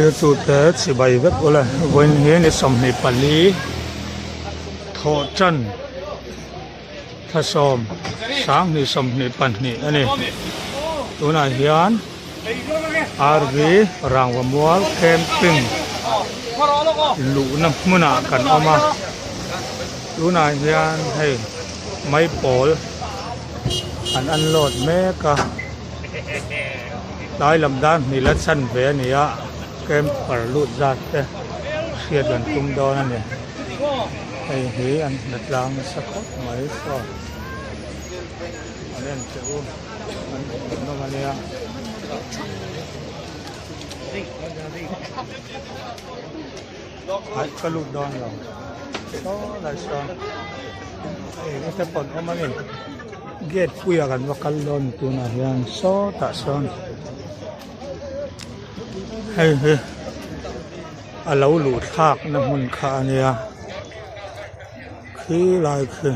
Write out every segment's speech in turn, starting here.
Thirtute chibai vek ula vawiin hi ni 24 thawh tan thla 10 20 22 a ni. Tunah hian RV Rangva Mual Camping luhna hmunah kan awm a tunah hian hei maipawl an unload mek a tlai lam dan hnih la chan ve a ni a camper lut zat te hriat an tum dawn a ni hei hi an hna tlang nasa khawp mai saw an en teh u an hmuhnawm a nia. Aih ka lut dawn lo saw lai sawn eng te pawn awm a ni gate puiah kan va kal dawn tunah hian sawtah sawn hei hi a lo luh thlak na hmun kha a nia khi lai khi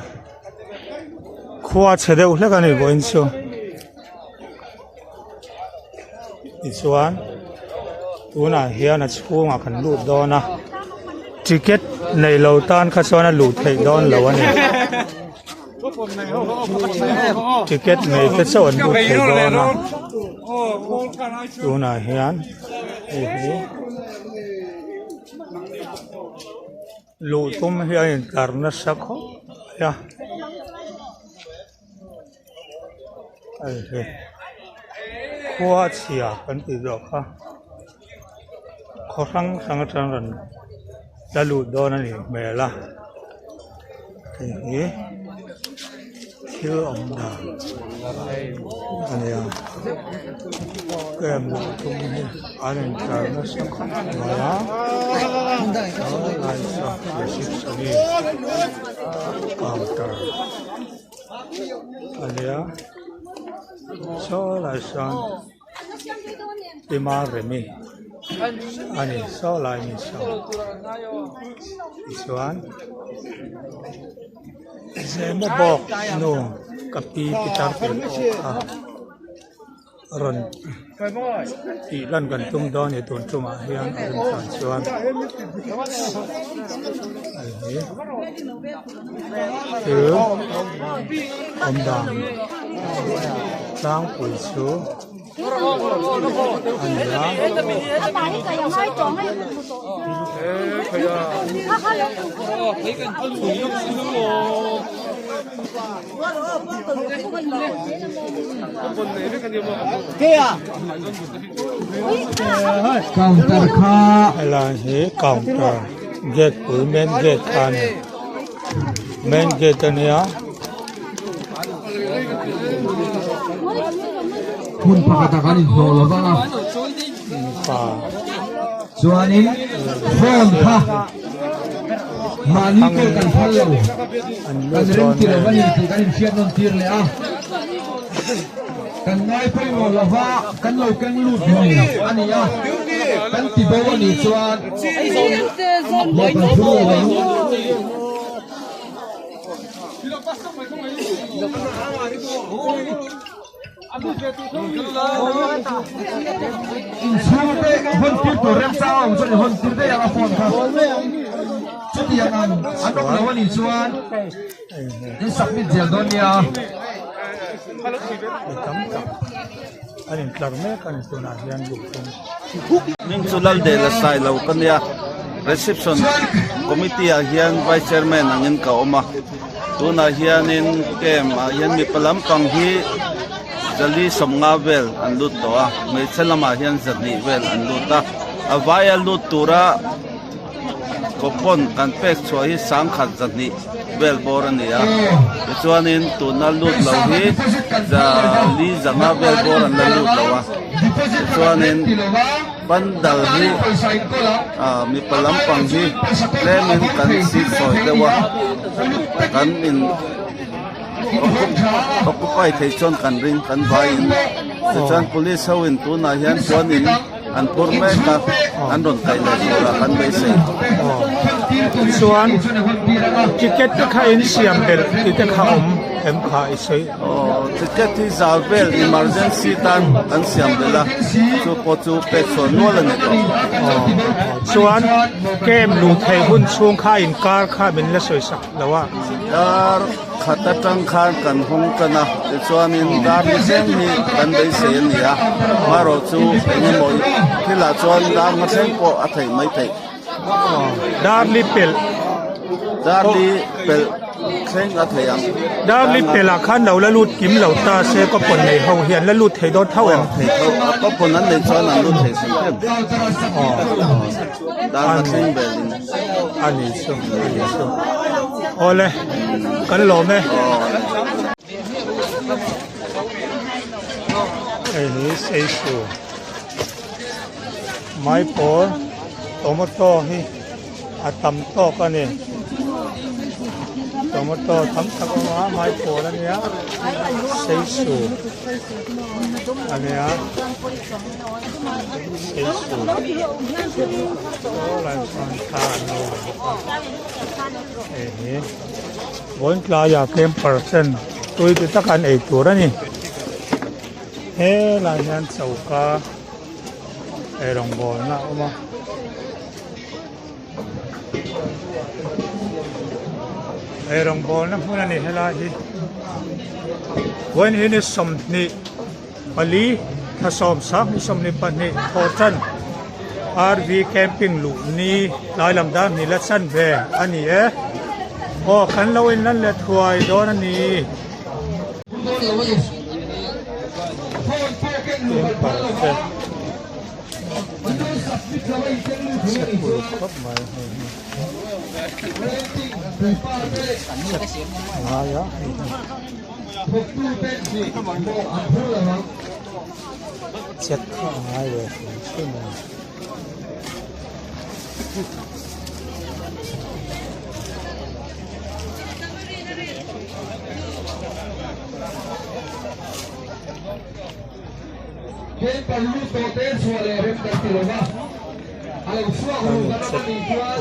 khua chhe deuh hlek a ni vawiin chu. Tichuan tunah hian a chhungah kan lut dawn a ticket nei lo tan kha chuan a luh theih dawn lo a ni ticket nei te chauh an lut thei dawn a tunah hian hei hi luh tum hi a intlar nasa khawp mai a. Hei hi khua chhia kan tih zawh kha khaw hrang hrang atang rawn la lut dawn a nih hmel a hei hi thil awm dan a ni a camp luh tum hi an intlar nasa khawp mai a receptionist counter. A nia saw lai sawn tima remi a ni saw lai mi sawn tichuan zemabawk nu ka pi pitar te pawh kha. Rawn tih lan kan tum dawn a ni tun tumah hian a rem tan chuan hei hi thil awm dan tlangpui chu a ni a. Counter kha Helai hi counter gate pui main gate kha a ni main gate a nia. Hmun pakhatah kan inhlawh lo vang a. Mipa. Chuanin phone kha. Mahni pawh kan phal lo, kan rem ti lo a ni tih kan inhriat nawn tir leh a. Kan ngai pawimawh lo va, kan lo keng lut lui a ni a, kan ti bo a nih chuan mawh kan phur lo ang. Inchhung te hawn tir tur remchang a awm chuan i hawn tir daih ang a phone kha. Chutiang ang an awm lo a nih chuan in submit zel dawn nia. Mi tam tak an intlar mek a ni tunah hian luhphung. Hming chu Laldela Sailo ka nia, Reception Committee ah hian Vice Chairman angin ka awm a. Tunah hianin camp ah hian mipa lampang hi zali sawmnga vel an lut tawh a, hmeichhe lamah hian zahnih vel an lut a, a vaia lut tura coupon kan pek chhuah hi sangkhat zahnih vel bawr a ni a, tichuanin tuna lut lo hi zali zanga vel bawr an la lut lo a, tichuanin. Pandal hi ah mipa lampang hi tlemin kan sit sawi deuh a kan in occupy thei chuan kan ring kan vaiin tichuan police ho in tunah hian chuanin an phur mek a an rawn kaih leh turah kan beisei. Chuan ticket te kha in siam belh tih te kha awm. em kha i sawi? Aw, ticket hi zal vel emergency tan an siam belh a, chu pawh chu pek chhuah nual a ni tawh. Aw, chuan camp luh theih hun chhung kha inkar kha min la sawi sak lo a. Dar khat atang khan kan hawng tan a, tichuanin dar ni thleng hi kan beisei a ni a, marawh chu engemaw thilah chuan dar nga thleng pawh a theih mai theih. Darli pelh. Darli pelh thleng a thei ang. Darli pelh ah khan lo la lut kim lo ta se kawpawn nei ho hian la lut thei dawn tho em? Thei tho. A kawpawn an nei chuan an lut thei hrim hrim. Dar nga thleng vel in. A ni chu, a ni chu. Awle, kan lawm e. Hei hi Seisu. Maipawl tomato hi a tam tawk a ni tomato tam tak a awm a maipawl a nia seisu a nia seisu saw lai sawn thla an lo la bawk a hei hi vawiin tlaiah tlem percent tui ti taka an ei tur a ni helai hian choka. Eirawngbawlna a awm a eirawngbawlna hmun a ni helai hi vawiin hi ni 24 thla 10 22 thawh tan rv camping luh ni tlai lam dar hnih la chan ve a ni e aw kan lo inlan leh thuai dawn a ni. Check kha a ngai ve hrim hrim a ni.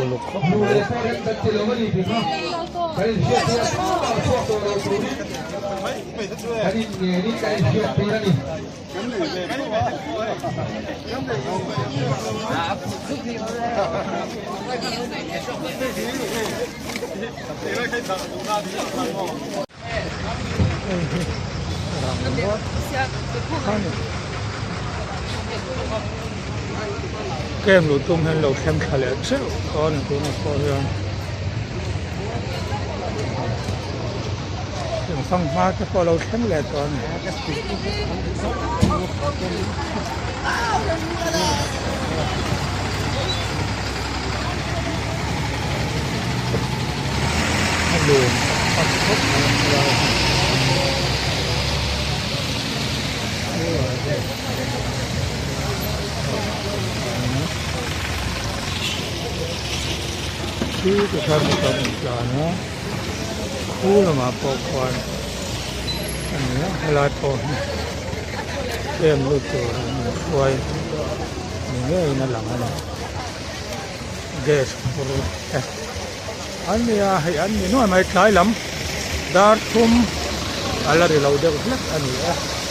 Uluk khawp mai. Camp luh tum hian lo thleng thla leh theuh dawn a tunah pawh hian fanghma te pawh a lo thleng leh tawh a ni. A lum a khawp mai a helai hi. Khi tikhan motor an tlan a khu lamah pawh khuan a ni a helai pawh hi em lut tur an inhruai ni ngeiin a lang a ni gas phur te an ni a hei an ni nuai mai tlai lam dar thum a la ri lo deuh hlek a ni a.